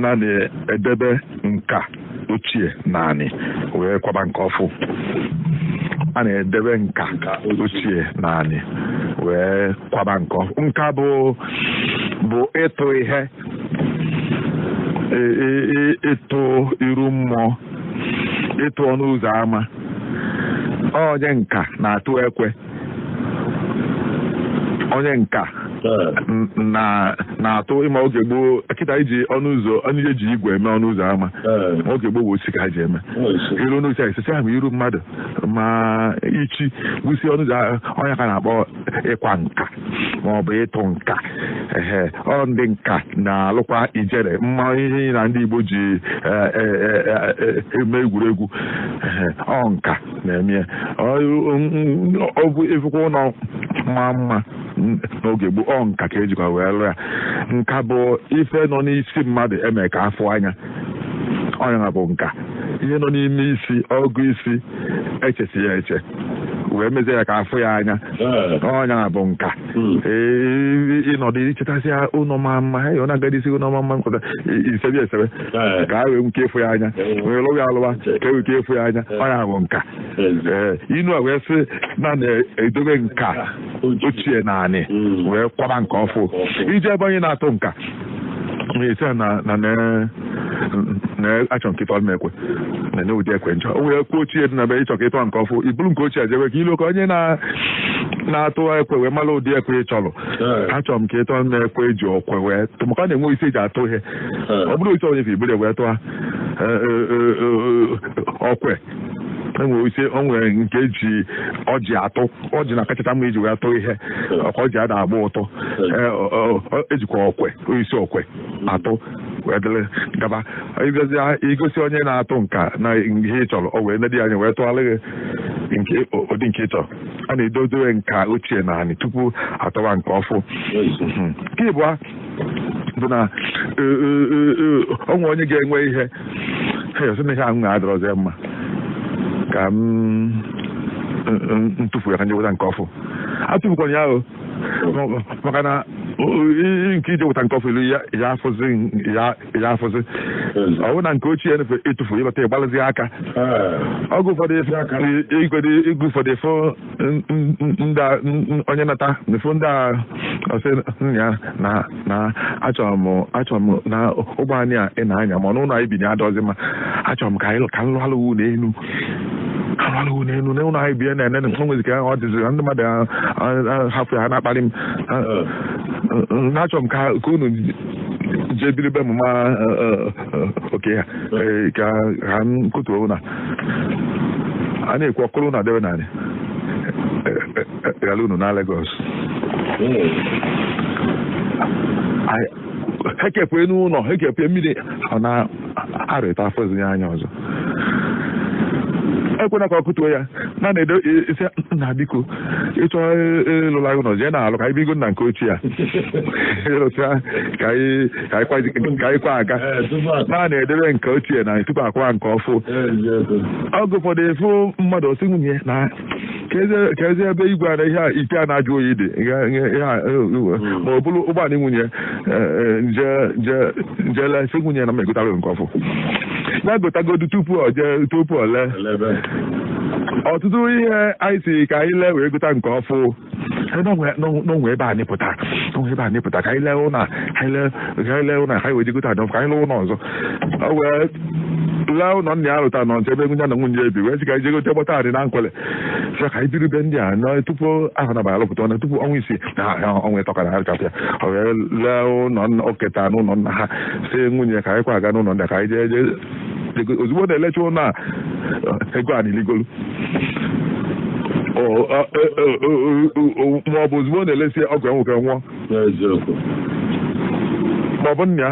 na na-edebe nka ochie naanị wee kwaba nke ọfụ. A na-edebe nka ochie naanị wee kwaba nke ọfụ. Nka bụ ịtụ ihe, ịtụ iru mmụọ, ịtụ ọnụ ụzọ ámá. Onye nka na-atụ ekwe, onye nka na-atụ ịma. Oge gboo kịta iji ọnụ ụzọ, onye eji igwe eme ọnụ ụzọ ámá. Oge gboo bụ osi ka ha ji eme iru ọnụ ụzọ, esisi ahụ iru mmadụ ma ichi gwụsị ọnụ ụzọ. Onye ka na-akpọ ịkwa nka ma ọ bụ ịtụ nka. Ehe, ọ ndị nka na-alụkwa ijere mma, ihe na ndị Igbo ji eme egwuregwu. Ehe, ọ nka na-eme ya. Ọ bụ ịfụkwa ụlọ mma mma n'oge gboo, ọ nka ka ejikwa wee lụọ ya. Nka bụ ife nọ n'isi mmadụ eme ka afụ anya. Ọnya bụ nka, ihe nọ n'ime isi, ọgụ isi echesi ya eche wee mezie ya ka afụ ya anya. Ọnya bụ nka. Ee, ịnọdụ ichetasịa ụlọ ma mma, ọ na-agadi isi ụlọ ma mma nkọta isebe esebe ka a wee nwee ike ịfụ ya anya, wee lụwa ya alụwa ka e nwee ike ịfụ ya anya. Ọnya bụ nka. Ee, inu a wee sị na na-edobe nka ochie naanị wee kwaba nke ọfụ. Ije ebe onye na-atụ nka na-esi na na achọ nke ịtọ m ekwe na ụdị ekwe njọ o nwere ekwe ochie dị na be ịchọ ka ịtọ nke ọfụ, iburu nke ochie jebe ka ilu ka onye na-atụ ekwe wee mara ụdị ekwe ị chọrọ. Achọrọ m ka ịtọ m ekwe eji ọkwe wee tụ, maka ọ na-enwe isi eji atụ ihe. Ọ bụrụ isi onye iburu wee tụọ ọkwe, enwere isi o nwere nke eji ọjị atụ. Ọjị na-akachacha mma iji wee tụọ ihe, ọkwa ọjị ada agba ụtọ. Ejikwa ọkwe, isi ọkwe atụ wee dịrị gaba. Igosi onye na-atụ nka na ihe ị chọrọ, o wee nedi anya wee tụgharị gị nke ụdị nke ị chọrọ. A na-edodowe nka ochie na anị tupu atọwa nke ọfụ. Nke ịbụa bụ na o nwere onye ga-enwe ihe ha sị na ihe ahụ na-adọrọzi mma, ka m ntụfu ya ka nje weta nke ọfụ. Atụfukwana ya o, maka na nke ije weta nke ọfụ ilu ya afụzi ya afụzi. Ọ bụrụ na nke ochie nefe ịtụfu, ịlọta ịgbalịzi aka. Ọgụ ụfọdụ igwe ụfọdụ efo ndị onye nata efo ndị a ọsị ya na achọrọ m na ụgbọ anyị a ị na-anya, ma n'ụlọ anyị bi na adọzi mma, achọrọ m ka anyị ka m lụọ n'elu, ka m lụọ n'elu na ụlọ anyị bi na-ene nwezi ka ọ dịzị ndị mmadụ hafụ ha na-akparị m, na achọrọ m ka unu jee biri be m, ma oke ha ka ha m kutuo na a na-ekwu ọkụrụ na debe narị ghara unu na Lagos hekepụ enu ụlọ, hekepụ mmiri, ọ na-arịta afọzi ya anya ọzọ. Ekwena ka ọ kụtuo ya na na-edo isi nna, biko, ịchọ ịlụla ụlọ, jee na-alụ ka anyị bigo na nke ochie a, ịlụsịa ka anyị kwa aga. Na na-edebe nke ochie na tupu akwa nke ọfụ. Oge ụfọdụ efu mmadụ osi nwunye na ka ezi ebe igwe a na ihe a ite a na-ajụ oyi dị, ma ọ bụrụ ụgbọala nwunye jele si nwunye na m egotara nke ọfụ, ya gotagodu tupu ọ jee, tupu ọ lee. Ọtụtụ ihe anyị si ka anyị lee wee gota nke ọfụ n'onwe ebe anyị pụtara, n'onwe ebe anyị pụtara, ka anyị lee ụlọ, ka anyị lee ụlọ, ka anyị wee jegota ka anyị lee ụlọ ọzọ. O wee lee ụlọ nna ya lụtara nọ nche ebe nwunye na nwunye ebi, wee sị ka anyị jegote gbata adị na nkwele, sị ka anyị biri be ndị a nọ tupu ahụ na alụpụta ọnụ, tupu ọnwa 6 na ọnwa 3 ka na ha ya. O wee lee ụlọ oketa n'ụlọ nna ha, sị nwunye ka anyị kwa aga n'ụlọ ndị a ka anyị jee jee. Ozugbo na-elecha ụlọ a, ego a niligolu, ma ọ bụ ozugbo na-elesi ọgụ nwoke nwụọ, ma ọ bụ nna ya,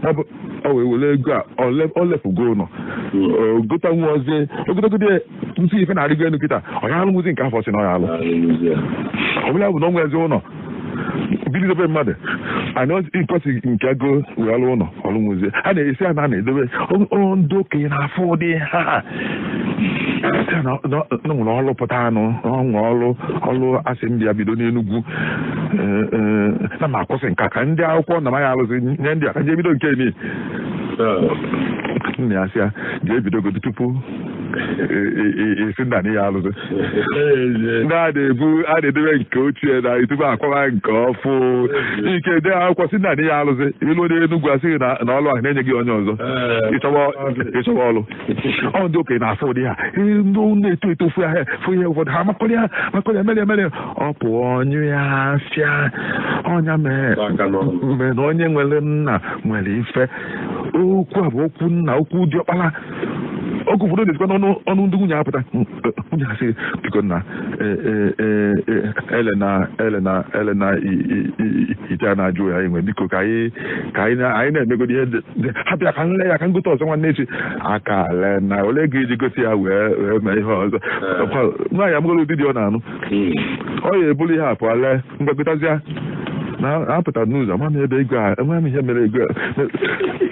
ma ọ bụ ọ wee were ego a ọ lefugo ụlọ gota nwa ozie ogologo ntụ ife na-arịgo elu kịta, ọ ya alụmụzi nke afọ si na ọ ya alụ. Ọ bụla bụ na ọ nwezi ụlọ bilidobe mmadụ anyị ịkọsi nke ego wee alụ ụlọ ọlụmụzie. A na-esi a na na-edobe ndị okenye na-afụ ụdị ha na nwere ọlụ pụta anụ ọnwe ọlụ ọlụ asị m bịa bido n'Enugwu na ma akwụsị nka ka ndị akwụkwọ na maghị alụzi nye ndị a ka je bido nke emi. Nna ya sị ya jee bidogodo tupu esi nna na ya alụzi. Ndị a na-ebu a na-edebe nke ochie na tupu akwawa nke ọfụ ike dee akwụkwọ si nna na ya alụzi. Ilu n'Enugwu asịghị na ọlụ ahụ na-enye gị onye ọzọ ịchọwa ọlụ. Ọ ndị okenye na-afụ ụdị ha, ndị na-eto eto fụ ya fụ ihe ụfọdụ ha makọrịa makọrịa mere mere ọ pụọ ọnyụ ya afịa ọnya mere na onye nwere nna nwere ife. Okwu a bụ okwu nna, okwu diọkpara. Oge ụfọdụ na-esikwa n'ọnụ ọnụ ndị nwunye apụta. Nwunye asị biko nna, ele na ele na ele na ite a na-ajụ ya enwe, biko ka anyị na-emegodi ihe ha bịa ka nle ya ka ngote ọzọ nwanne echi aka le na ole ego iji gosi ya wee mee ihe ọzọ. Nwaanyị amụgolo ụdị dị ọ na-anụ ọ ya ebulu ihe apụọ lee mgbagotazịa na-apụta n'ụzọ ma ebe ego a enwe m ihe mere ego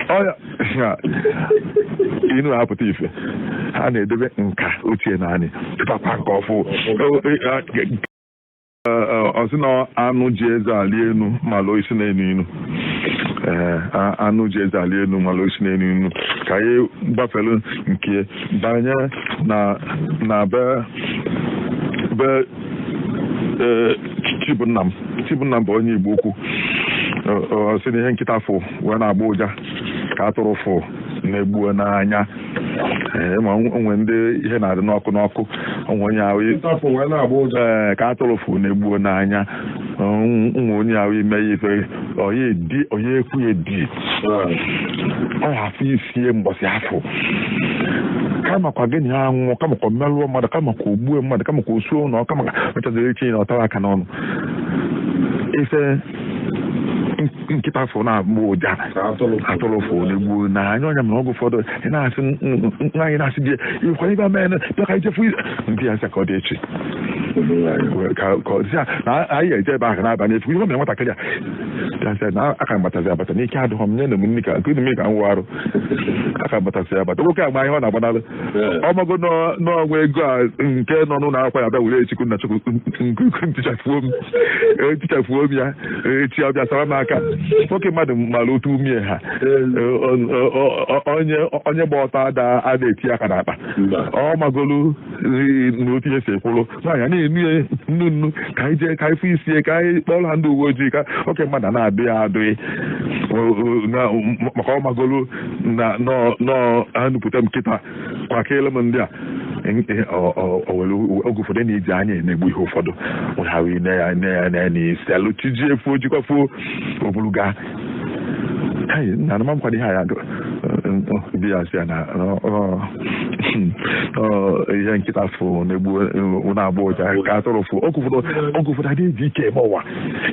a inu apụta ife. Ha na-edebe nka ochie naanị tụpakwa nke ọfụ. Ọsị na anụ ji eze ali enu ma lụọ isi n'enu inu. Ee, anụ ji eze ali enu ma lụọ isi n'enu inu. Ka anyị gbafelu nke banye na be Chibunna m. Chibunna bụ onye Igbo ukwu. Ọ sị na ihe nkịta fụ wee na-agba ụja ka atụrụ fụ na-egbuo n'anya. Ee, ma onwe ndị ihe na-adị n'ọkụ n'ọkụ onwe onye ahụ ka atụrụ fụ na-egbuo n'anya. Onwe onye ahụ ime ya ife onye ekwu ya di ọ ya afọ isie mbọsị afọ kama kwa gịnị ya anwụọ, kama kwa mmerụọ mmadụ, kama kwa ogbue mmadụ, kama kwa osuo ụlọ, kama ka mechaziri echi na ọtara aka n'ọnụ. Ife nkịta fụ na-agba ụja atụrụ fụ na-egbu n'anya. Ọnya mere oge ụfọdụ ị na-asị nwaanyị na-asị di ịkwa ibe mee bịa ka ijefu ndị ya nsị ka ọ dị echi na anyị ga-eje ebe ahụ n'abalị efu ihe mere nwatakịrị a bịa na aka mgbatazi abata n'ike adịghọ m nye na m nri ka nke mmiri ka m wụ arụ aka mgbatazi abata. Nwoke agba ihe ọ na-agbanalụ ọmago n'ọnwa ego a nke nọ n'ụlọ akwụkwọ ya bịa were echikwu na chukwu ntichafuo m ya echi ọbịa sara m aka. Nwoke mmadụ mara otu umie ha onye gba ọtọ ada eti aka n'akpa ọ magolu n'otu ihe si ekwuru nwaanyị na-enu ya nnu nnu ka anyị jee ka anyị fụ isie ka anyị kpọrọ ha ndị uwe ojii ka oke mmadụ na-adụ ya adụghị maka ọ magolu na nọọ anụpụta m nkịta kwakele m ndị a oge ụfọdụ na-eji anya emegbu ihe ụfọdụ n'isi alụchiji efuo jikwafuo obuluga na anụmankwado ihe ya di ya sị ya na ihe nkịta fụ na-egbu na-agba ụja ka atụrụ fụ. Oge ụfọdụ adịghị eji ike eme ụwa.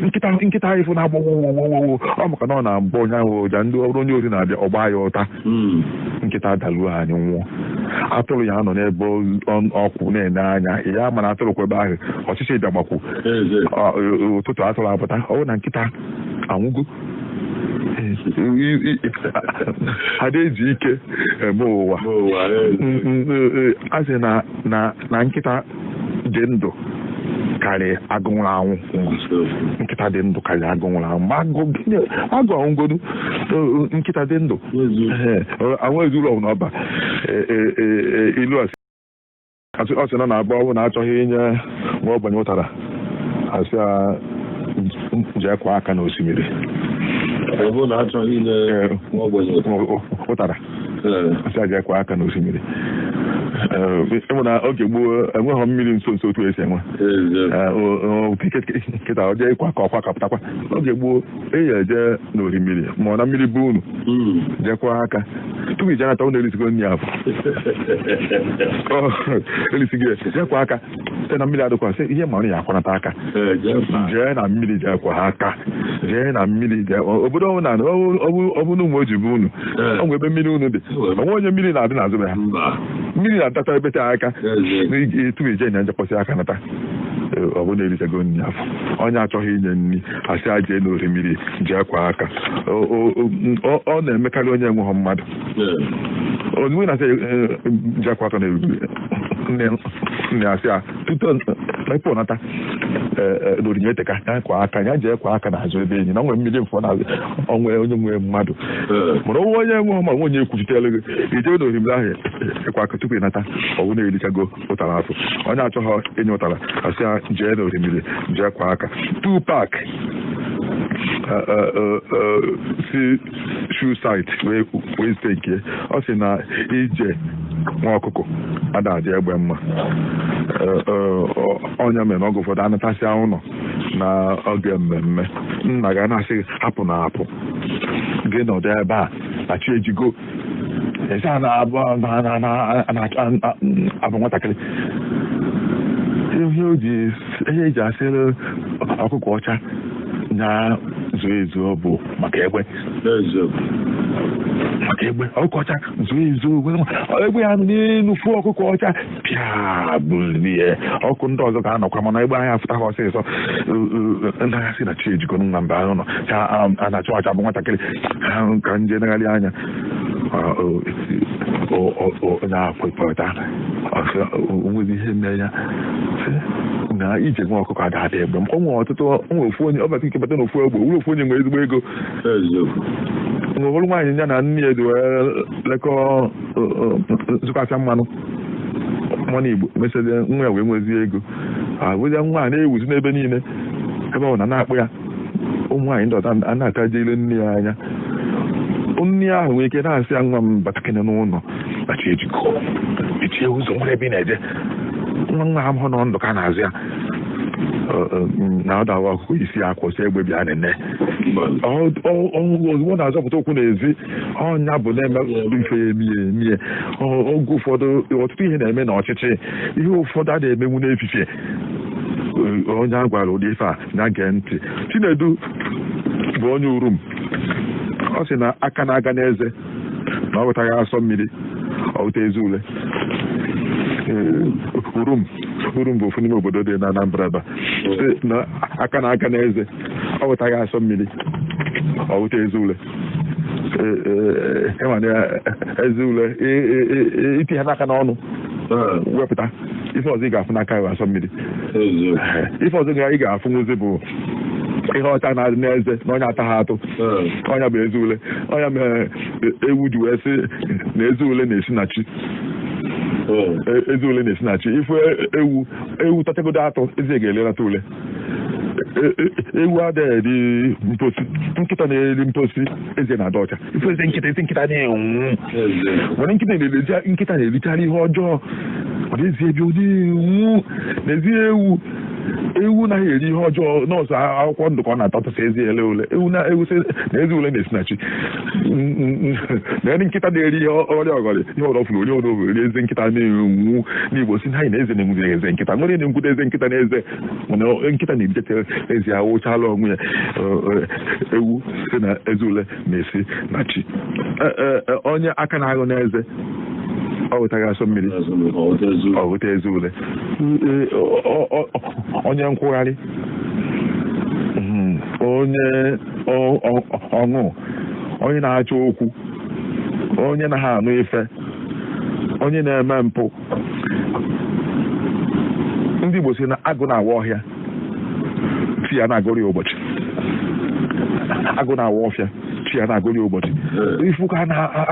Nkịta anyị fụ na-agba wowowowo ọ maka na ọ na-agba onye ahụ ụja ndị ọrụ onye ori na-abịa ọgba ya ụta. Nkịta daluo anyị nwụọ. Atụrụ ya nọ n'ebe ọkwụ na-ene anya ya mana atụrụ kwa ebe ahụ ọchịchị bịa gbakwu ụtụtụ atụrụ apụta ọ bụ na nkịta anwụgo. Ada eji ike eme ụwa. A sị na nkịta dị ndụ karịa agụ nwụrụ anwụ. Nkịta dị ndụ karịa agụ nwụrụ anwụ. Ma agụ anwụgodu nkịta dị ndụ anwụ ezuru ọbụla ọba ilu ọ sị na na-abụ ọbụ na achọghị inye nwa ogbenye ụtara asị ya jee kwa aka n'osimiri. Ụtara asị ya jee kwa aka n'osimiri. Ịmụ na oge gboo enweghị mmiri nso nso otu esi enwe nkịta ọ jee ịkwa ka ọkwa kapụtakwa. Oge gboo eyi eje n'orimiri ma ọ na mmiri bụ unu jekwa aka tupu ije nata unu erisigo nri afọ erisigo ya jekwa aka site na mmiri adịkwa sị ihe mara ya akwanata aka jee na mmiri jekwa aka jee na mmiri jee obodo ọbụla ọ bụ na ụmụ oji bụ unu ọ nwe ebe mmiri unu dị onwe onye mmiri na-adị n'azụ be ha mmiri na-adata ebete aka tupu ije na njekwasị aka nata ọ bụ na erichago nri afọ. Onye achọghị inye nri asị a jee n'orimiri jee kwa aka. Ọ na-emekarị onye enweghị mmadụ ozugbo na-asị jee kwa aka na nne asị a tutu Tupu nata n'orimiri eteka ya kwa aka ya jee kwa aka n'azụ ebe enyi na nwere mmiri mfọ n'azụ onwe onye nwe mmadụ mana onwe onye nwe ma onye ekwuchitela gị ijebe n'orimiri ahụ ịkwa aka tupu ịnata ọ bụ na-erichago ụtara afọ onye achọghị enye ụtara asị ya jee n'orimiri jee kwa aka. Tupac si shoe site wee zite nke ọ sị na ije nwa ọkụkọ ada adị egbe mma. Ọnya mere na oge ụfọdụ anatasịa ụlọ na oge mmemme nna ga na-asị gị hapụ na apụ gị nọdụ ebe a na chi ejigo ezi a na-abụ abụ nwatakịrị ihe eji asịrị ọkụkọ ọcha na zuo ezuo bụ maka egbe maka egbe ọkụkọ ọcha zuo ezuo egbe ya nọ n'elu fụọ ọkụkọ ọcha pịa bulie ọkụ ndị ọzọ ga-anọkwa mana egbe anya afụta ha ọsịsọ ndị agha sị na chi ejikọ nwa mba ahụ nọ ka a na-achụ acha bụ nwatakịrị ka nje negharị anya onye akwepụta onwezi ihe mee ya na ije nwa ọkụkọ ada adị egbe o nwere ọtụtụ onwe ofu onye ọbata nke bata n'ofu egbe wuru ofu onye nwere ezigbo ego nwere nwaanyị ya na nne ya dị wee lekọọ zụkasịa mmanụ mmanụ Igbo mesịa nwa ya wee nwezie ego abụzia nwa a na-ewuzi n'ebe niile ebe ọ na na-akpụ ya ụmụ nwaanyị ndị ọzọ a na-akaje ile nne ya anya nne ahụ nwere ike na-asị ya nwa m batakene n'ụlọ bachi ejikọ mechie ụzọ nwere ebe ị na-eje nwa nwa ha nọ ndụ ka na-azụ ya na ọ dawa ọkụkọ isi akwụsị egbe bịa nene ozugbo na-azọpụta okwu n'ezi ọnya bụ na-eme ife emie emie oge ụfọdụ ọtụtụ ihe na-eme n'ọchịchị ihe ụfọdụ a na-emenwu n'efifie onye a gwara ụdị ife a na gee ntị. Chinedu bụ onye urum ọ sị na aka na-aga n'eze na ọ wetaghị asọ mmiri ọ weta ezi ule. Urum urum bụ ofu n'ime obodo dị na Anambra ebe na aka na-aga n'eze ọ wetaghị asọ mmiri ọ weta ezi ule. Ezi ule iti ha n'aka n'ọnụ wepụta ife ọzọ ị ga-afụ n'aka ya asọ mmiri ife ọzọ ị ga-afụ nwụzi bụ ihe ọcha na-adị n'eze na onye ata ha atụ ọnya bụ ezi ule. Ọnya mere ewu ji wee sị na ezi ule na-esi na chi ezi ule na-esi na chi ife ewu ewu tachagodo atụ ezi ga-elerata ule. Ewu adịghị eri mposi nkịta na-eri mposi eze na-adị ọcha ife eze nkịta ezi nkịta na-enwu nwere nkịta na-erikarị ihe ọjọọ ọ na-ezi ebe ọ na-enwu n'ezi ewu ewu naghị eri ihe ọjọọ nọọsụ akwụkwọ ndụ ka ọ na-atatụsị ezi ele ule ewu na ezi ule na-esi na chi na ndị nkịta na-eri ihe ọrịa ọgọrị ihe ọrọfuru onye ọrọfuru eri eze nkịta na-enwu n'Igbo si na anyị na eze na-enwuzi eze nkịta nwere na-enwute eze nkịta na eze mana nkịta na-ebute ezi awụchala onwe ya ewu si na ezi ule na-esi na chi. Onye aka na-aghụ n'eze ọ wetaghị asọ mmiri ọ weta ezi ule. Onye nkwụgharị onye ọṅụ onye na-achọ okwu onye na ha anụ ife onye na-eme mpụ. Ndị Igbo si na agụ na-awa ọhịa chi ya na-agụrị ụbọchị agụ na-awa ọfịa chi ya na-agụrị ụbọchị ifu ka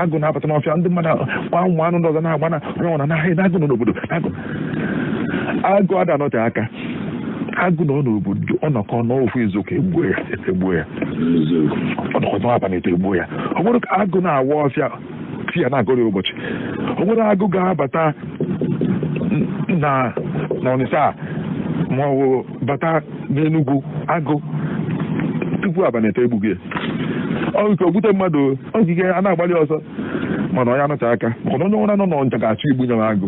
agụ na-abata n'ọfịa ndị mmadụ ụmụ anụ ndị ọzọ na-agba na onye ọna n'ahịa na agụ nọ n'obodo agụ ada anọte aka agụ nọ n'obodo ọnọkọ n'ofu izu ka egbuo ya ọnọkọ n'abalị eto egbuo ya. Ọ bụrụ ka agụ na-awa ọfịa chi ya na-agụrị ụbọchị ọ bụrụ agụ ga-abata na n'Ọnịsha ma ọ bụ bata n'Enugwu agụ tupu abalị eto egbughị ya ọ nke ogbute mmadụ ogige a na-agbalị ọsọ mana onye anọte aka maka onye ọbụla nọ n'Ọnịcha ga-achọ igbu ya agụ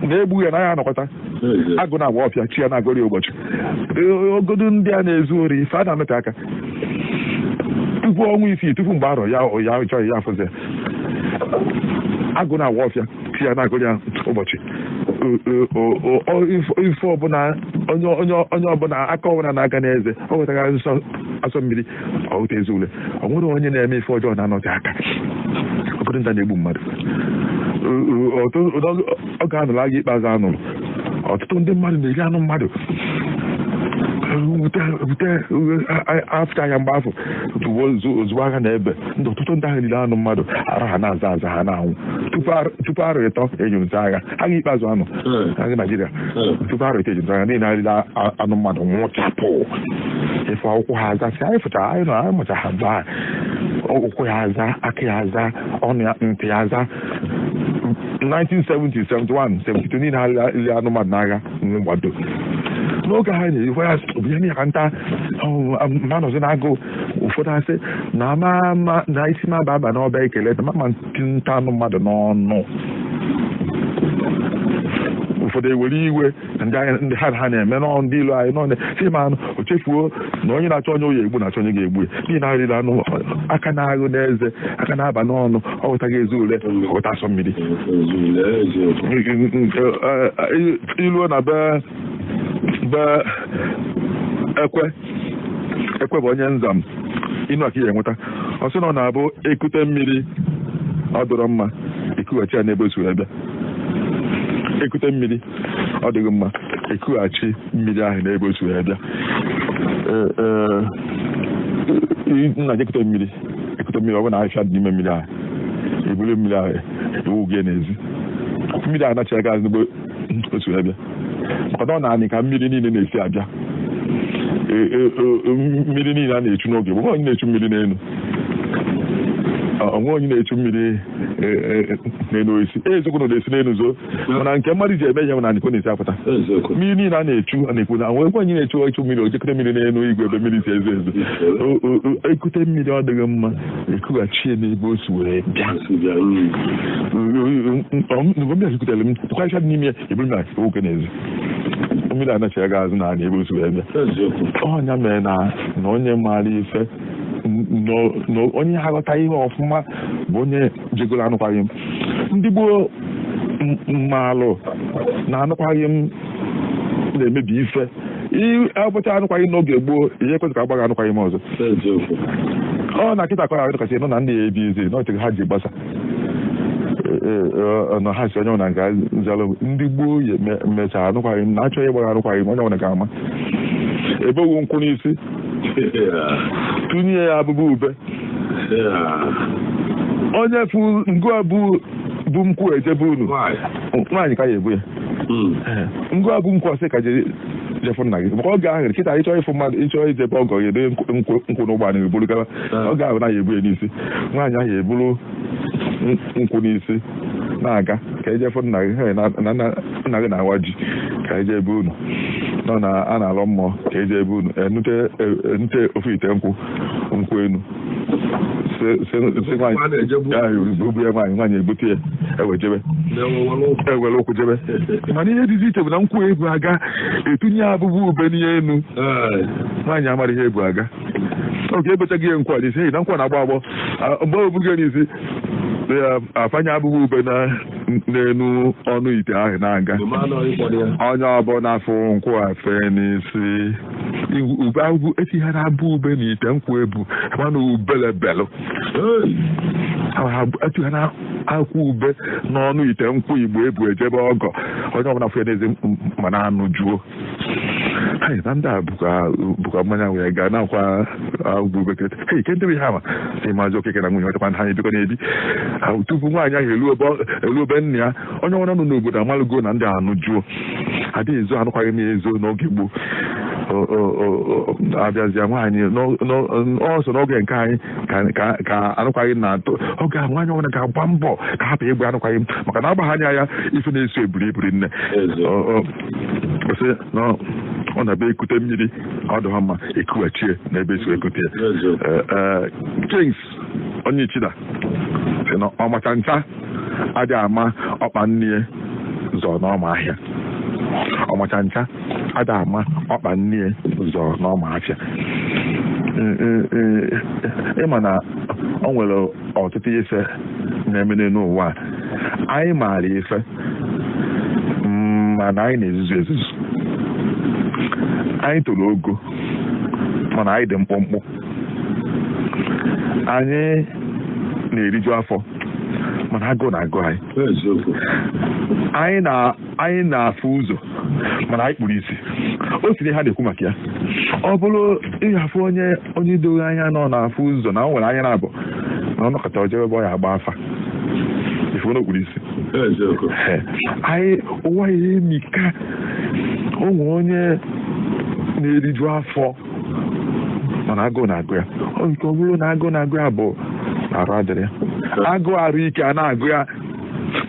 na-egbu ya na ya anọkọta agụ na-agba ọfịa chi ya na-agụrị ụbọchị ogodo ndị a na-ezu ori ife a na-anọte aka tupu ọnwa isii tupu mgbe arọ ya chọghị ya afụzi agụ na-agba ọfịa chi ya na-agụrị ya ụbọchị. Ife ọbụla onye ọbụla aka ọbụla na-aga n'eze ọ wetara nsọ asọ mmiri ọ weta ezi ule. Ọ nwere onye na-eme ife ọjọọ na-anọte aka obodo nta na-egbu mmadụ ọ ga-anụrụ agha ikpeazụ anụrụ Ọtụtụ ndị mmadụ na-eri anụ mmadụ. Bute afta ya mgbe afọ ozugbo agha na-ebe ndị ọtụtụ ndị ahụ riri anụ mmadụ, ara ha na-aza aza, ha na-anwụ. Tupu arọ 3 ejunta agha, agha ikpeazụ anụ agha Naijiria, tupu arọ 3 ejunta agha niile arịla anụ mmadụ nwụchapụ. Ife akwụkwọ ha aza, si anyị fụchara, anyị nọ, anyị mụcha ha gbaa ụkwụ ya aza, aka ya aza, ọnụ ya, ntị ya aza. 1970, 71, 72 niile ha riri anụ mmadụ n'agha nwụgbado. N'oge ha na-erikwa ya bụ ihe ka nta mmanụzi na-agụ. Ụfọdụ asị na ama na isi m aba aba n'ọba ekele na mama nta anụ mmadụ n'ọnụ. Ụfọdụ ewere iwe ndị ha na-eme nọ ndị ilu anyị nọ si ma anụ o chefuo na onye na-achọ onye oyi egbu na-achọ onye ga-egbu ya, n'ihi na arịrị anụ aka na-aghụ n'eze, aka na-aba n'ọnụ, ọ ghọtaghị ezu ule, ghọta asọ mmiri. Iluo na be ekwe ekwe bụ onye nzam inu aka ya enweta. Ọ sị na ọ na-abụ ekute mmiri ọ dọrọ mma ekughachi ya n'ebe o si wee bịa. Ekute mmiri ọ dịghị mma ekughachi mmiri ahụ n'ebe o si wee bịa. Nna gị ekute mmiri, ekute mmiri ọ bụ na ahịhịa dị n'ime mmiri ahụ, eburu mmiri ahụ ewu gị n'ezi, mmiri ahụ anachi aka azụ n'ebe o si wee bịa. Maka na ọ na-anị ka mmiri niile na-esi abịa. Mmiri niile a na-echu n'oge bụ onye na-echu mmiri n'elu, onwe onye na-echu mmiri n'elu osisi. Eziokwu na na-esi n'elu zoo, mana nke mmadụ ji eme ihe na anịkọ na-esi apụta. Mmiri niile a na-echu a na-ekwu na nwekwe onye na-echu echu mmiri ojekọta mmiri n'elu igwe ebe mmiri si ezo ezo. Ekute mmiri ọ dịghị mma ekughachie n'ebe o si wee bịa. Mgbe ekutere m tụkwarịcha dị n'ime ya, eburu m na nwoke n'ezi, mmiri anachi aga azụ na ebe o si wee bịa. Ọnya mere na onye maara ife, onye aghọta ihe ọfụma bụ onye jegoro anụkwaghị m. Ndị gboo mmalụ na anụkwaghị m na-emebi ife. Abụcha anụkwaghị n'oge gboo, ihe ekwesịrị ka agbaghị anụkwaghị m ọzọ. Ọ na kịta akọrọ kasị nọ na ndị ebi ezi na ọtịghị ha ji gbasa na ha si onye ọbụla nke nzalụ. Ndị gboo mechara anụkwaghị m na achọghị ịgbagha anụkwaghị m, onye ọbụla ga-ama ebe owu nkwụ n'isi tụnye ya abụbụ ube. Onye fụ ngụ abụ bụ nkwụ ejebe unu nwaanyị ka ya ebu ya ngụ abụ nkwụ ọsị ka jefụ nna gị. Maka oge ahụ kịta ịchọ ịfụ mmadụ, ịchọ ijebe ọgọ ya ede nkwụ n'ụgbọ ala eburu gawa, oge ahụ na ya ebu ya n'isi. Nwaanyị ahụ eburu nkwụ n'isi na-aga ka ejefụ nna gị, nna gị na-awa ji ka eje ebe unu nọ na a na-alọ mmụọ ka eje ebe unu enute ofu ite nkwụ nkwụ enu bu ya nwaanyị nwaanyị ebute ya ewejebe ewere ụkwụ jebe. Mana ihe dịzi iche bụ na nkwụ ebu aga etinye abụbụ ube n'ihe enu, nwaanyị amara ihe ebu aga. Oge ebechaghị ihe nkwụ a n'isi, na nkwụ na-agbọ agbọ mgbe o bughị n'isi afanye abụghị ube n'elu ọnụ ite ahụ na-aga. Onye ọbụla afụ nkwụ afe n'isi ube ahụ etighara abụ ube n'ite nkwụ ebu mana ubelebelụ etighara akwụ ube n'ọnụ ite nkwụ igbo ebu ejebe ọgọ. Onye ọbụla fụ ya n'ezi mana anụ juo. Na ndị a bụkwa mmanya wee gaa nakwa ugwu bekee. Hei, ke ndị ha ma sị maazị Okeke na nwunye nwetakwa ha ebikọ na-ebi tupu nwaanyị ahụ elu obe nna ya. Onye ọbụla nọ n'obodo amalụgo na ndị anụ juo adịghị ezo anụkwaghị m ezo n'oge gboo. Abịazịa nwaanyị ọsọ n'oge nke anyị ka anụkwaghị na-atụ oge ahụ nwaanyị ọbụla ga-agba mbọ ka hapụ ịgba anụkwaghị m, maka na agbagha anya ya ife na-eso ebiri ebiri nne. Ọ na-abịa ekute mmiri ọ dị ha mma ekughachie n'ebe esi ekute ya. Kings onye Ichida sị na ọmacha ncha adịghị ama ọkpa nne zọ n'ọma ahịa. Ọmacha ncha adịghị ama ọkpa nne zọ n'ọma afịa. Ịma na ọ nwere ọtụtụ ife na-eme n'ụwa anyị maara ife mana anyị na-ezuzu ezuzu. Anyị toro ogo mana anyị dị mkpụmkpụ. Anyị na-eriju afọ Mana agụụ na-agụ anyị. Anyị na-afụ ụzọ, mana anyị kpuru isi. O siri ha na-ekwu maka ya. Ọ bụrụ ịhafụ onye doro anya nọ na-afụ ụzọ na o nwere anya na-abụ na ọ nọkọta ọjọọ ebe ọ ya agba afa ifu na okpuru isi. Anyị ụwa ya emika. O nwere onye na-eriju afọ, mana agụụ na-agụ ya. Nke ọ bụrụ na agụụ na-agụ ya bụ arụ adịrị ya, agụụ arụ ike a na-agụ ya,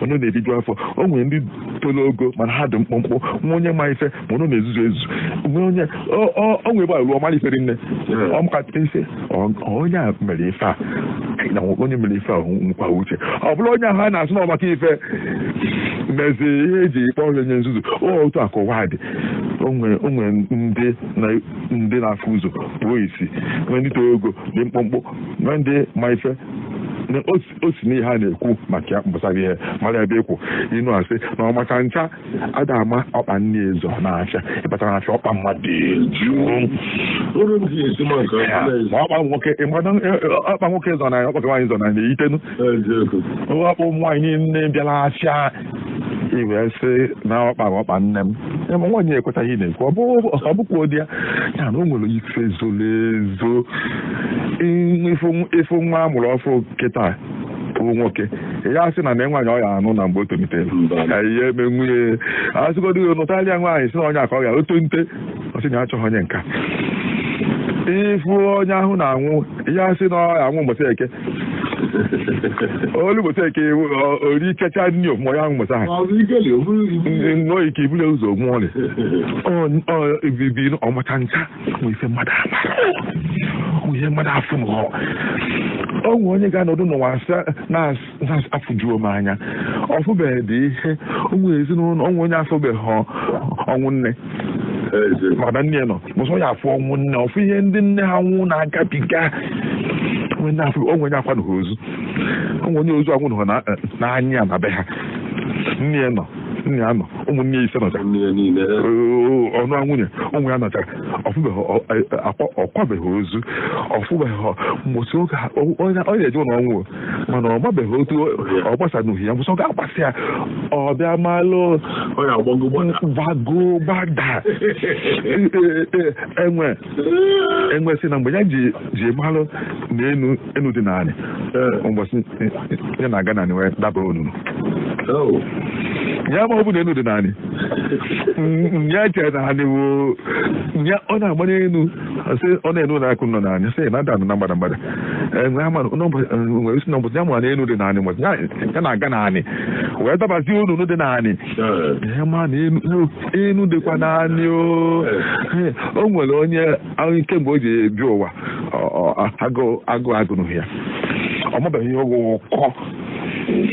mana ọ na-eriju afọ. O nwere ndị toro ogo, mana ha dị mkpụmkpụ. Nwa onye ma ife, mana ọ na-ezuzu ezu. Nwe onye o nwere ebe a ruo ọmara ifere nne ọmụkata ife onye a mere ife a na onye mere ife a nkwa uche. Ọ bụrụ onye ahụ a na-asụ na ọmaka ife mezi ihe eji kpọọ onye nzuzu. Otu a ka ụwa dị. O nwere ndị na-afụ ụzọ pụọ isi, nwee ndị toro ogo dị mkpụmkpụ, nwee ndị ma ife. O si n'ihe a na-ekwu maka ya gbasara ihe mara ebe ịkwụ inu asị na ọmaka ncha ada ama ọkpa nne ezo na-afịa ịkpatara afịa ọkpa mmadụ eju. Ma ọkpa nwoke ọkpa nwoke zọ na ọkpa nwaanyị zọ na na-eyitenu ọkpa ụmụ nwaanyị niile bịara afịa iwee sị na ọkpa ọkpa nne m. Ma nwaanyị ekwetaghị na-ekwu ọ bụkwa ụdị ya ya na o nwere ife zoro ezo. Ịfụ nwa amụrụ ọfụ kịta bụ nwoke, ya sị na nwaanyị ọ ya anụ na mgbe o tolitere ihe eme nwunye asịgodo ya nụtarịa nwaanyị sị na onye aka ọ ya o tolite, ọ sị na ya achọghị onye nka. Ịfụ onye ahụ na-anwụ, ya sị na ọ ya anwụ mbọsị eke olu mbọsị eke ori checha nri ofụma ya ahụ mbọsị ahụ nnọọ ike ibule ụzọ nwụọ ibibi ọmacha ncha. Nwe ife mmadụ amara, nwe ihe mmadụ afụ nọ. O nwere onye ga-anọdụ n'ụwa na-afụjuo m anya, ọfụbeghị dị ihe. O nwere ezinụlọ, onwe onye afụbeghị ọnwụ nne, maka nne nọ mụsọ ya afụ ọnwụ nne, ọfụ ihe ndị nne ha nwụ na-agabiga. Onwe onye akwanụghị ozu, onwe onye ozu anwụnụghị n'anya na be ha. Nne ya nọ, nne ya nọ, ụmụnne ya ise nọcha, ọnụ nwunye ụmụ ya nọchara, ọkwabeghị ozu, ọfụbeghị mbọsị oge ọ na-eje ụlọ ọnwụ, mana ọ gbabeghị otu ọ gbasanụghị ya. Mbọsị ọ ga-agbasị ya, ọ bịa malụ gbago gbada enwe sị na mgbe ya ji malụ na enu dị naanị mbọsị ya na-aga naanị wee daba onunu ya, ma ọ bụ na enu dị naanị ya chere naanị bụ ya ọ na-agba n'elu, sị ọ na-enu na-akụ nọ naanị, sị na ada na mgbada mgbada nwere isi na mbọsị ya mara na enu dị naanị, mbọsị ya na-aga naanị wee dabazie onunu dị naanị ya ma na enu dịkwa naanị. O nwere onye kemgbe o ji ebi ụwa agụụ agụnụghị ya, ọ mabeghị ihe ọgwụ ụkọ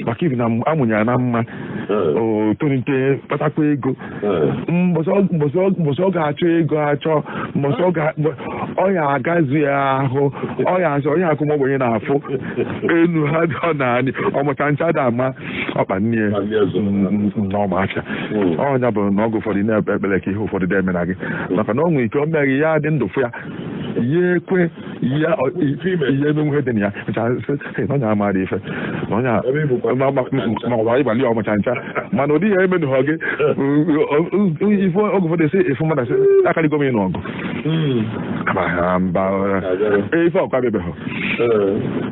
maka ibi na amụnyere na mma o tolite kpatakwa ego. Mbọsị ọ ga-achọ ego achọ, mbọsị ọ ya agazu ya ahụ, ọ ya asị onye akụ ogbenye na-afụ elu ha dị ọ naanị ọmụcha ncha da ama ọkpa nne n'ọma afịa. Ọnya bụ na ọgụ ụfọdụ na-ekpe ekpere ka ihe ụfọdụ dị emena gị, maka na ọ nwere ike o meghị ya dị ndụ fụ ya ya ekwe ya ihe emenwe dị na ya na onye amaara ife na onye ma ọ bụ ịgbalị ọmụcha ncha, mana ụdị ya emenụghọ gị ife oge ụfọdụ esi efu mmadụ asị akarịgo m ịnụ ọgụ mba ife ọkwa bịabeghọ.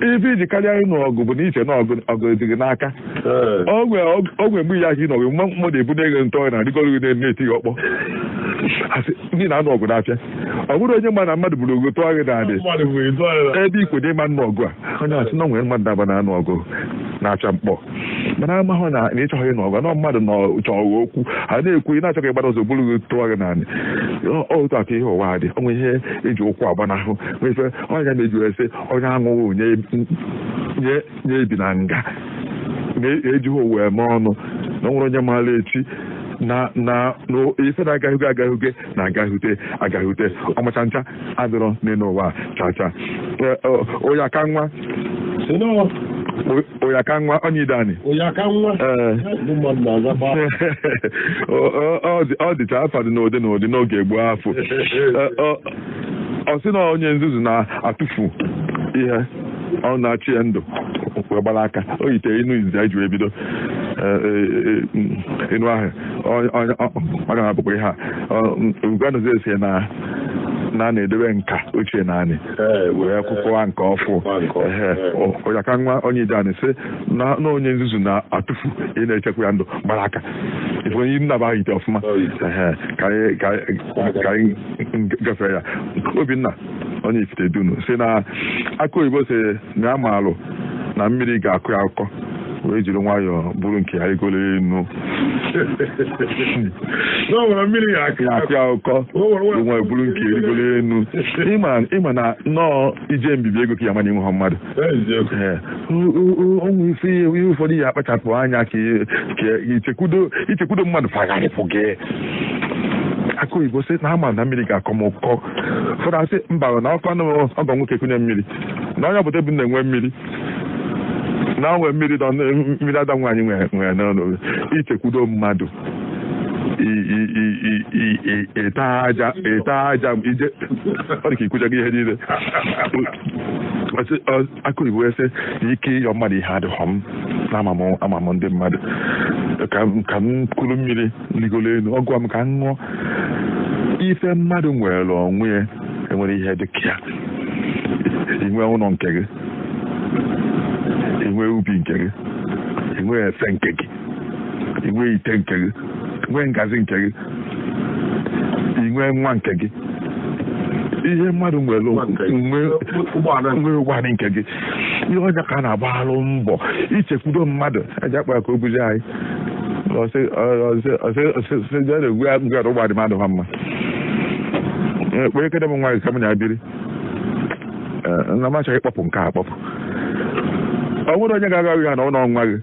Ife iji karịa ịnụ ọgụ bụ na iche na ọgụ dị gị n'aka. Ogwe mgbe ya aka ịnụ ọgụ mmadụ ebunye gị ntọ na adịgoro gị na-eti gị ọkpọ ndị na-anụ ọgụ n'afịa. Ọ bụrụ onye ma na mmadụ buru ogo tụọ gị naanị ebe ikwe na ịma nnụ ọgụ a, onye asị na nwere mmadụ daba na-anụ ọgụ na-acha mkpọ, mana amahụ na ịchọghị ịnụ ọgụ na mmadụ nọ chọọ okwu a na-ekwu ị na-achọghị ịgbada ụzọ buru gị tụọ gị naanị. Otu aka ihe ụwa dị, onwe ihe eji ụkwụ agbanahụ nwe ife onye na-eji ese onye aṅụghị nye ebi na nga na-ejighị ụwa eme ọnụ na nwere onye maara echi na ife na-agaghị agaghị na-agaghute agaghute. Ọmacha ncha adịrọ n'elu ụwa chacha. Onye aka nwa onye aka nwa onye ide anyị ọ dịcha afa dị n'ụdị n'ụdị n'oge gboo afọ. Ọ sị na onye nzuzu na-atụfu ihe ọ na-achị ya ndụ Wee gbara aka o yitere inu izizi anyị ji wee bido inu ahụ ọ ga na-abụkwa ihe a Ugoanozie si na na na-edobe nka ochie naanị wee kwụkwa nke ọfụ ụyaka nwa onye ije anyị sị na onye nzuzu na-atụfu ị na-echekwa ya ndụ gbara aka ife onye nnaba ahụ ite ọfụma ka anyị gafere ya. Obinna onye ifite dunu si na aka oyibo si na amalụ na mmiri ga-akụ ya akụkọ wee jiri nwayọọ bụrụ nke ya igolo enu mmiri ga-akụ ya akụkọ nwe bụrụ nke igolo enu. Ịma na nnọọ ije mbibi ego ka ya mana inwe mmadụ ọnwụ isi ihe ụfọdụ ya akpachapụ anya ka ichekwudo mmadụ fagharịpụ gị. Aka oyibo sị na ama na mmiri ga-akọ m ụkọ ụfọdụ asị mba na ọkọ ọgọ nwoke kunye mmiri na onye obodo bụ na-enwe mmiri na nwe mmiri mmiri ada nwaanyị nwere n'ọnụ. Ichekwudo mmadụ ịta aja ije ọ dị ka ikwuchago ihe niile. Aka oyibo sị na ike ịyọ mmadụ ihe adịghọ m na amam ndị mmadụ ka m kuru mmiri ligolo elu ọgụ m ka m ṅụọ. Ife mmadụ nwere onwe ya enwere ihe dị ka ya. Inwe ụlọ nke gị, inwe ubi nke gị, inwe efe nke gị, inwe ite nke gị, inwe ngazi nke gị, inwe nwa nke gị. Ihe mmadụ nwere nwe ụgbọala nke gị. Ihe ọja ka a na-agbalụ mbọ ichekwudo mmadụ eji akpa ka o buzi anyị ụgbọala mmadụ ha mma kpere kede m nwa gị ka m na-abiri na m achọghị ịkpọpụ nke a akpọpụ. Ọ bụrụ onye ga-aga ya na ụlọ nwa gị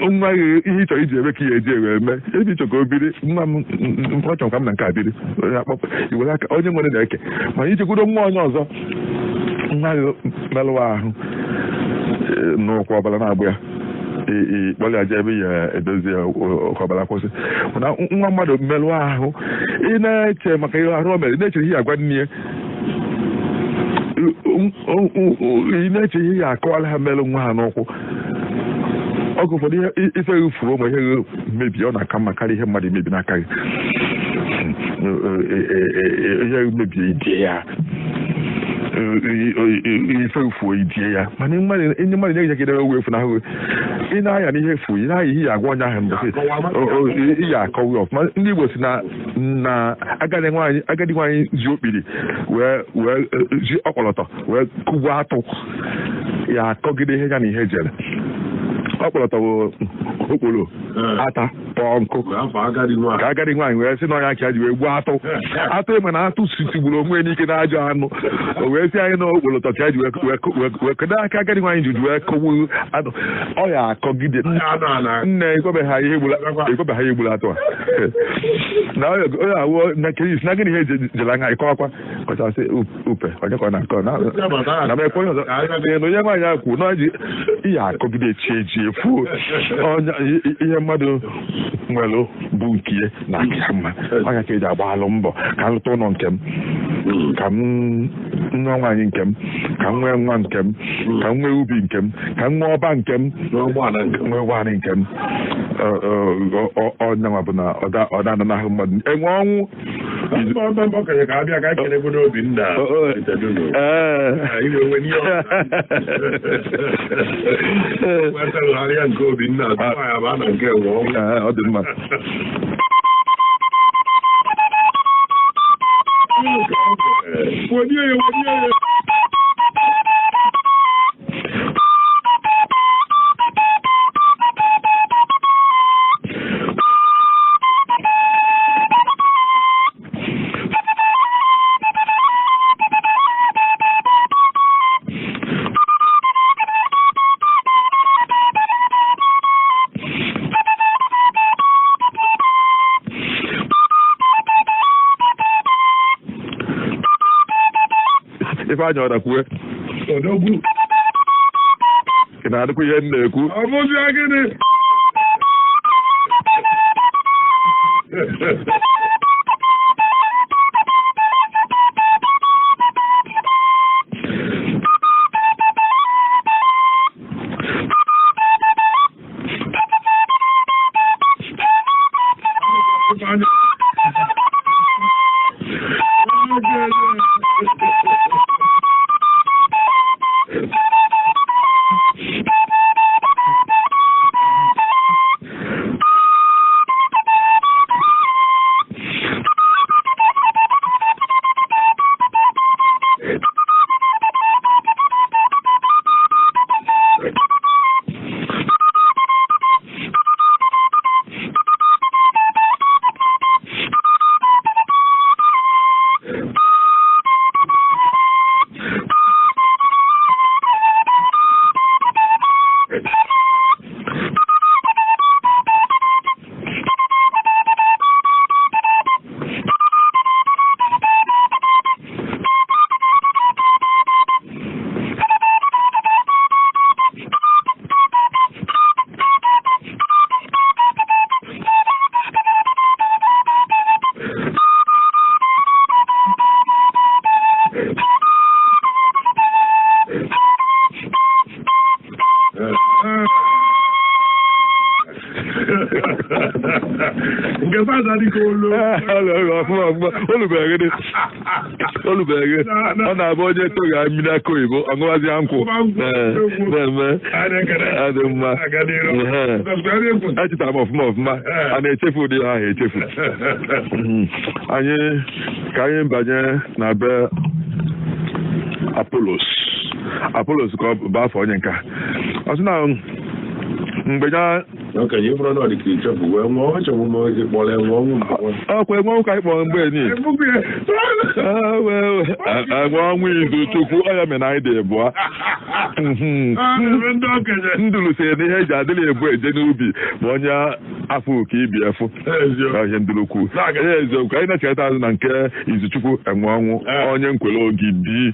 nwa gị ihe ịchọrọ iji eme ka ihe eji ewe eme ebe ịchọ ka o biri nwa m ọ chọrọ ka m na nke a biri iwere aka onye nwere na-eke mana ichekwudo nwa onye ọzọ nwa gị merụwa ahụ n'ụkwụ ọbara na-agbụ ya ịkpọrọ ya jee ebe ya edozi ya ka ọbara kwụsị. Mana nwa mmadụ merụọ ahụ ị na-eche maka ihe arụ o mere, ị na-eche ihe agwa nne ya, ị na-eche ihe ya akọwala ha merụ nwa ha n'ụkwụ. Oge ụfọdụ ife gị fuo ma ihe gị mebie ọ na-aka mma karịa ihe mmadụ emebi n'aka gị. Ihe gị mebie idie ya, ife gị fuo idie ya, mana ndị mmadụ na-ejegidere owe efu n'ahụ ị na-aya n'ihe efu ị na-aya ihe ya agwa onye ahụ mbọsị ihe akọwa ọfụma. Ndị Igbo si na agadi nwaanyị ji okpiri wee ji ọkpọlọtọ wee kụgbuo atụ ya akọgide ihe ya na ihe jere. Ọkpọlọtọ bụ okporo ata kpọọ nkụ ka agadi nwaanyị wee sị na ọnya ka ji wee gbuo atụ atụ ịma na atụ sigburu onwe n'ike na ajọ anụ o wee sị anyị na okpọlọtọ ka ji wee kedu aka agadi nwaanyị ji wee kụgbu atụ ọ ya akọgide nne ekwebeghị ha egburu atụ a na onye awụ na keris na gịnị ihe jere anya ịkọwakwa kọchasị upe onye ka ọ na-akọ na m ekwe onye ọzọ na onye nwaanyị ahụ kwuru na ji ihe akọgide chi eji efuo ihe mmadụ nwere bụ nke ya na aka mma ọnya ka eji agbalụ mbọ ka m lụta ụlọ nke m, ka m nwa nwaanyị nke m, ka m nwee nwa nke m, ka m nwee ubi nke m, ka m nwee ọba nke m, nwee ụgbọala nke m. Ọnyanwa bụ na ọ da-anahụ mmadụ enwe ọnwụ. Ọ dị mma. Ifeanyị ọ dakwue odogwu ị na-adịkwa ihe m na-ekwu ọ bụzi gịnị? Nke fada dịka olu. Olubeghị olubeghị ọ na-abụ onye toga mmiri aka oyibo ọ ṅụwazie nkwụ na-eme adị mma. Echetara m ọfụma ọfụma, a na-echefu ụdị ahụ echefu. Anyị ka anyị banye na be Apollos. Apollos ka ọ bụ afọ onye nka ọ sị na mgbe ya ọkwa enwe ụka ịkpọ mgbe ni enwe ọnwa izu chukwu ọ ya mere na anyị dị ebụa. Ndulu sị na ihe eji adịla ebu eje n'ubi ma onye afọ ka ibi efu ihe ndulu kwu ihe eziokwu. Anyị na-echeta azụ na nke izuchukwu enwe ọnwụ onye nkwele ogidi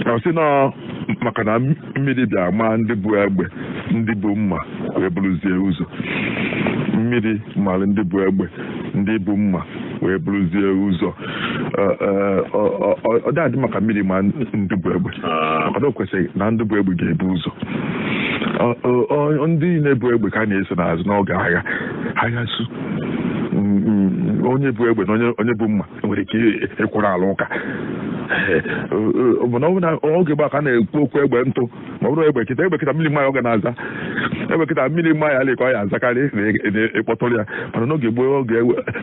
ọ sị na maka na mmiri bịa maa ndị bụ egbe ndị bụ mma wee buruzie ụzọ. Mmiri mara ndị bụ egbe ndị bụ mma wee buruzie ụzọ. Ọ dị maka mmiri ma ndị bụ egbe, maka na o kwesịrị na ndị bụ egbe ga-ebu ụzọ. Ndị na-ebu egbe ka a na-eso n'azụ n'oge agha agha su onye bụ egbe na onye bụ mma nwere ike ịkwụrụ ala ụka. Oge gbaa ka a na-ekwu okwu egbe ntụ ma ọ bụrụ egbe kịta, egbe kịta mmiri mmanya ọ ga na-aza, egbe kịta mmiri mmanya alị ka ọ ya azakarị na ịkpọtụrụ ya. Mana n'oge gboo oge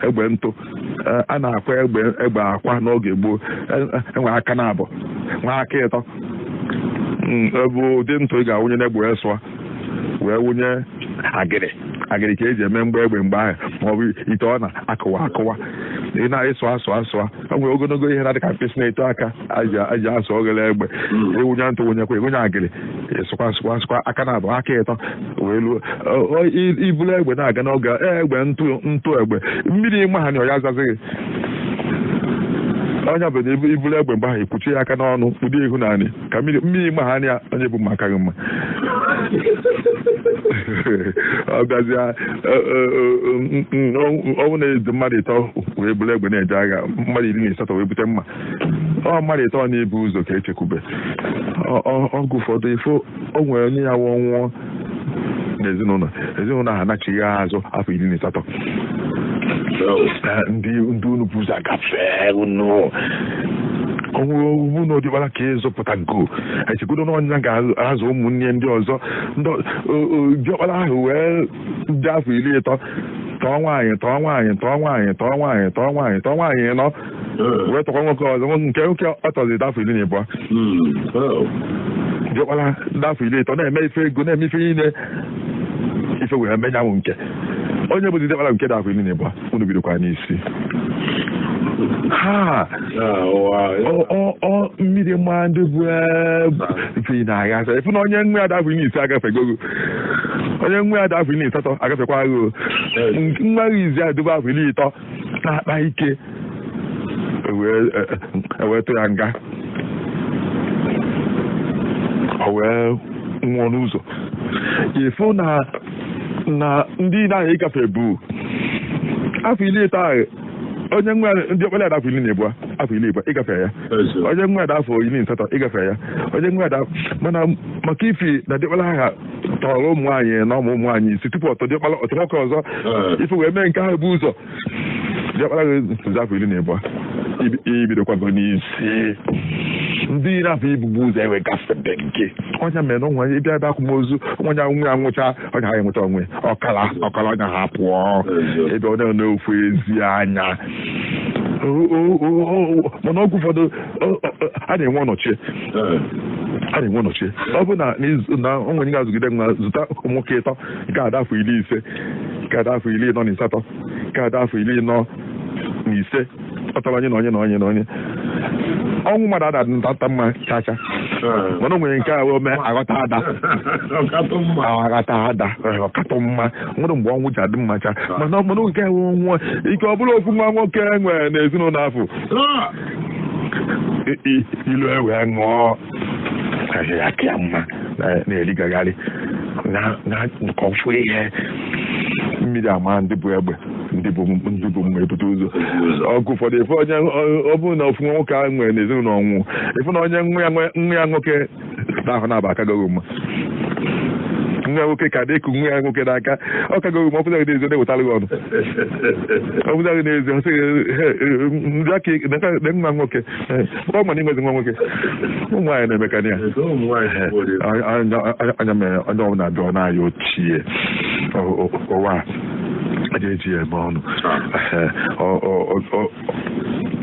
egbe ntụ a na-akwa egbe egbe akwa n'oge gboo, enwe aka na abụọ nwa aka ịtọ bụ ụdị ntụ ị ga-awụnye n'egbe wee sụọ wee wụnye agịrị agịrị ka eji eme mgbe egbe mgbe ahụ ma ọ bụ ite ọ na-akụwa akụwa ị na-ịsụ asụ asụa. O nwere ogologo ihe na-adị ka mkpịsị na-eto aka aji asụ oghere egbe ịwụnye ntụ wụnyekwa ịwụnye agịrị ịsụkwa asụkwa asụkwa aka na abụọ aka ịtọ wee luo ibulu egbe na-aga n'oge egbe ntụ ntụ egbe mmiri ịma ha na ọ ya azazighị onye bụ na ibulu egbe mgbe ahụ ikwuchi ya aka n'ọnụ ụdị ihu naanị ka mmiri ịma ha anya onye bụ maka gị mma. Ọ bịazịa ọnwụ na-eji mmadụ ịtọ wee buru egbe na-eje agha, mmadụ 18 wee bute mma, ọ mmadụ ịtọ na-ebu ụzọ ka echekwube. Ọgụ ụfọdụ ifo o nwere onye ya nwụọ nwụọ n'ezinụlọ ezinụlọ ahụ anachighị azụ afọ 18. Ndị unu bụ ụzọ agafee unu ọnwụ na ọdịbara ka ịzụpụta go echekwudo na ọnya ga-azụ ụmụnne ndị ọzọ. Diọkpara ahụ wee dị afọ 30 tọọ nwaanyị tọọ nwaanyị tọọ nwaanyị tọọ nwaanyị tọọ nwaanyị tọọ nwaanyị nọ wee tọkwa nwoke ọzọ nke nwoke ọ tọziri afọ 12. Diọkpara dị afọ 30 na-eme ife ego na-eme ife niile ife wee menyanwụ nke onye bụ diọkpara nke dị afọ 12 unu bidokwa n'isi ha ọ mmiri mma ndị bụ ife na-agha ife na onye nwe ya dị afọ 15 agafegogo, onye nwe ya dị afọ 18 agafekwa agha nwa izi adịbụ afọ 30 na-akpa ike wee tụ ya nga o wee nwụọ n'ụzọ. Ịfụ na ndị na-ahụ ịgafe bụ afọ 30 ahụ onye nwe ndị ọkpara ada afọ 12 afọ 12 ịgafe ya, onye nwe ada afọ 18 ịgafe ya, onye nwe ada mana maka ifi na diọkpara agha tọrọ ụmụ nwaanyị na ụmụ nwaanyị isi tupu ọtọ diọkpara ọtọ nwoke ọzọ ife wee mee nke ahụ bụ ụzọ diọkpara gị afọ 12 ibidokwago n'isi ndị na-afọ ibubu ụzọ enwe gafebe nke ọnya mere na onwe ịbịa ebe akwamozu onye nwe ya nwụcha ọnya ha enweta onwe ọkara ọkara ọnya ha pụọ ebe ọ na-ofu ezi anya. Mana ọgwụ ụfọdụ a na-enwe ọnọchie a na-enwe ọnọchie ọ bụ na onwe ga-azụgide nwa zụta nwoke ịtọ nke ada afọ 15 nke ada afọ 48 nke ada afọ 45 ọ tọrọ onye na onye na onye na onye ọnwụ mmadụ ada ntata mma chacha mana o nwere nke a mee aghọta ada aghọta ada ọkatọ mma nwere mgbe ọnwụ ji adị mma cha mana mana nke a nwụọ ike ọ bụrụ ofu nwa nwoke nwere n'ezinụlọ afọ ilu ewee ṅụọ ya ka ya mma na-erigagharị na nke ọfụ ihe mmiri ama ndị bụ egbe ndị bụ mma ebute ụzọ. Ọgụ ụfọdụ efe onye ọ bụrụ na ofu nwoke ahụ nwere n'ezinụlọ ọnwụ efu na onye nwa ya nwoke ahụ na-aba aka gogo mma Nwa nwoke ka dị eku nwa ya nwoke n'aka. Ọ ka goghị ma ọ pụtaghị n'ezi, ọ na-ewetara gị ọnụ. Ọ pụtaghị n'ezi, ọ sị gị, "He, ndị aka na nwa nwoke." Ọ ma na inwezi nwa nwoke. Ụmụ nwaanyị na-emekarị ya. Ụmụ nwaanyị. Anya mere onye ọbụla bịa, ọ na-aya ochie ụwa a eji ya eme ọnụ.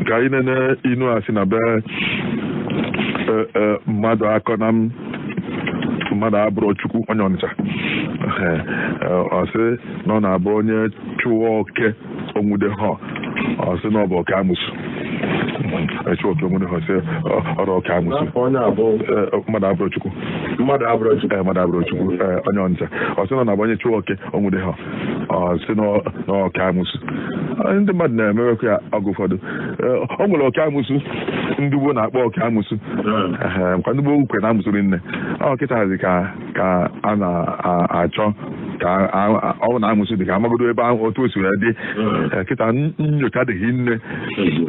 Ka anyị nene inu a sị na be mmadụ akọ na m mmadụ abụrụ Chukwu. Onye Ọnịcha, ọ sị na ọ na-abụ onye chụwa oke onwude ha, ọ sị na ọ bụ oke amụsụ. Chụwa oke onwude ha, sị ọrụ oke amụsụ. Mmadụ abụrụ Chukwu. Mmadụ abụrụ Chukwu. Mmadụ abụrụ Chukwu. Onye Ọnịcha, ọ sị na ọ na-abụ onye chụwa oke onwude ha, ọ sị na oke amụsụ. Ndị mmadụ na-emewekwa ya oge ụfọdụ. Ọ nwere oke amụsụ ndị gboo na-akpọ oke amụsụ, kwa ndị gboo kwe na amụsụ rinne. Ọ kịta ka ka a na-achọ ka ọ na amụsụ dị ka amagodo ebe ahụ otu o si wee dị. Kịta nyocha adịghị nne,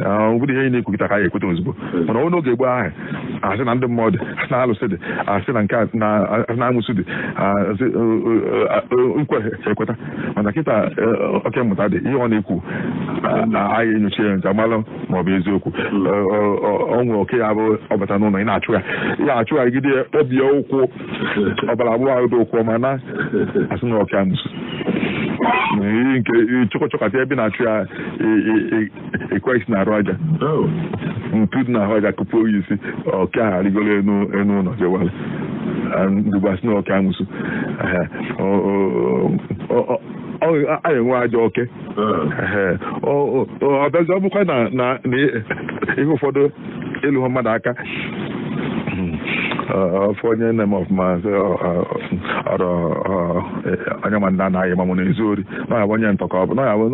ọ bụrụ ihe na-ekwu kịta ka anyị ekweta ozugbo. Mana ọ n'oge gboo ahụ, asị na ndị mmụọ dị, asị na alụsị dị, asị na nke na amụsụ dị, nkwe ekweta. Mana kịta oke mmụta dị, ihe ọ na-ekwu anyị enyocha ya ncha malụ ma ọ bụ eziokwu. Ọ nwere oke ya bụ ọbata n'ụlọ, ị na-achụ ya, ị na-achụ ya gide ya kpọbie ụkwụ, ọbara agbụghọ ahụ dị ụkwụ, ma na asị na oke amụsụ nke chọkọchọkata ebe na-achụ ya ekwe isi na-arụ aja ntu dị n'ahụ aja kụpụ oyi isi oke ahụ arịgoro enu enu ụlọ jewara ndụgbu, asị na oke amụsụ. Anyị enwe ajọ oke. Ọ bịazi, ọ bụkwa na ihe ụfọdụ ịlụ mmadụ aka ọfọ onye nne m ọfụma, ọrụ onye ma ndị anaghị ma mụ na-ezu ori na ya bụ onye ntọ ka ọ bụ na ya bụ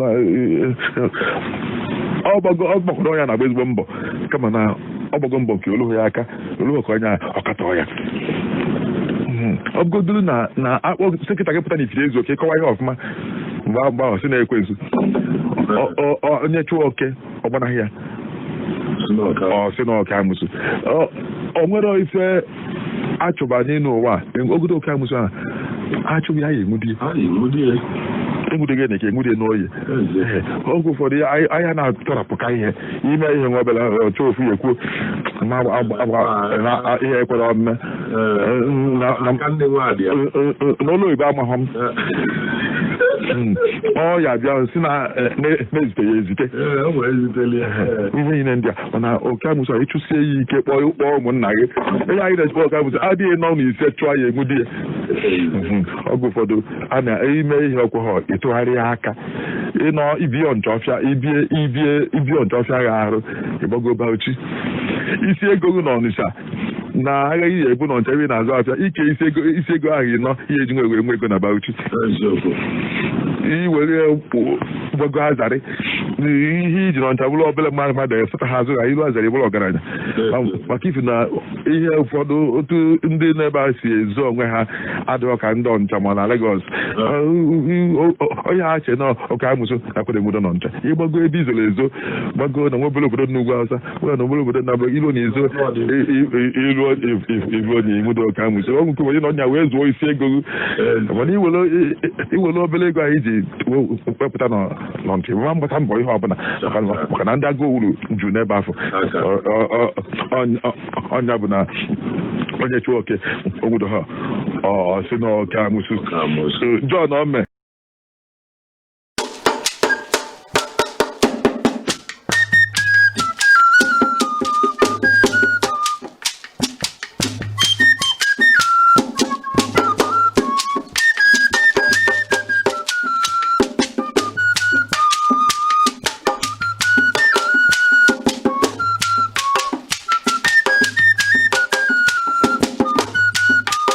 ọ gbakwara onye na-agba ezigbo mbọ, kama na ọ gbago mbọ nke oluhu ya aka oluhu ka onye ọkatọ ya. Ọ bụgoduru na na akpọ sekịta gị pụta na ifiri ezu oke kọwa ihe ọfụma mgbe agba ahụ si na-ekwe nzu onye chụọ oke ọ gbanaghị ya, ọ sị na oke amụsụ. O nwere ife achụba n'elu ụwa ogodo oke amụsụ ahụ achụghị ya, enwudie enwude na eke enwude n'oyi. Oge ụfọdụ ahịa na-atọrapụka ihe ime ihe nwa obere ọchọ ofu ya ekwuo ihe ekwere omume n'ụlọ oyibo amaghọ m ọ ya bịa si na na-ezite ya ezite ihe niile ndị a. Mana oke amụsụ a ịchụsie ya ike, kpọọ kpọọ ụmụnna gị, ihe anyị na-echekwa oke amụsụ adịghị nọ n'ise chụọ ya enwudi ya. Oge ụfọdụ a na-ime ihe ọkwa ha ịtụgharị aka ịnọ ibie ọnchọfịa ibie ibie ibie ọnchọfịa gha arụ ịgbago Bauchi isi ego gị n'Ọnịcha na agaghị ebu n'Ọnịcha ebe ị na-azụ afịa ike isi ego isi ego ahụ ịnọ ihe eji nwe nwe ego na Bauchi iwere gbago azarị ihe iji n'Ọnịcha bụrụ obere mmadụ mmadụ esata ha azụ ha ilu azarị bụrụ ọgaranya, maka ifi na ihe ụfọdụ otu ndị n'ebe a si ezo onwe ha adịghị ka ndị Ọnịcha ma na Lagos. Onye ha che na ọka amụsụ nakwere enwudo n'Ọnịcha, ịgbago ebe izoro ezo, gbago na nwebere obodo n'ugwu Awụsa nwere na obere obodo na ilu na izo ilu ilu na enwudo ọka amụsụ ọ nke onye na ọnya wee zụọ isi ego. Mana iwere obere ego anyị ji wepụta n'Ọnịcha ma mgbata mbọ ihe ọbụla, maka na ndị agụụ wuru ju n'ebe afọ ọnya bụ na onye chụọ oke ogbudo ha, ọ sị na ọka amụsụ. John Ome.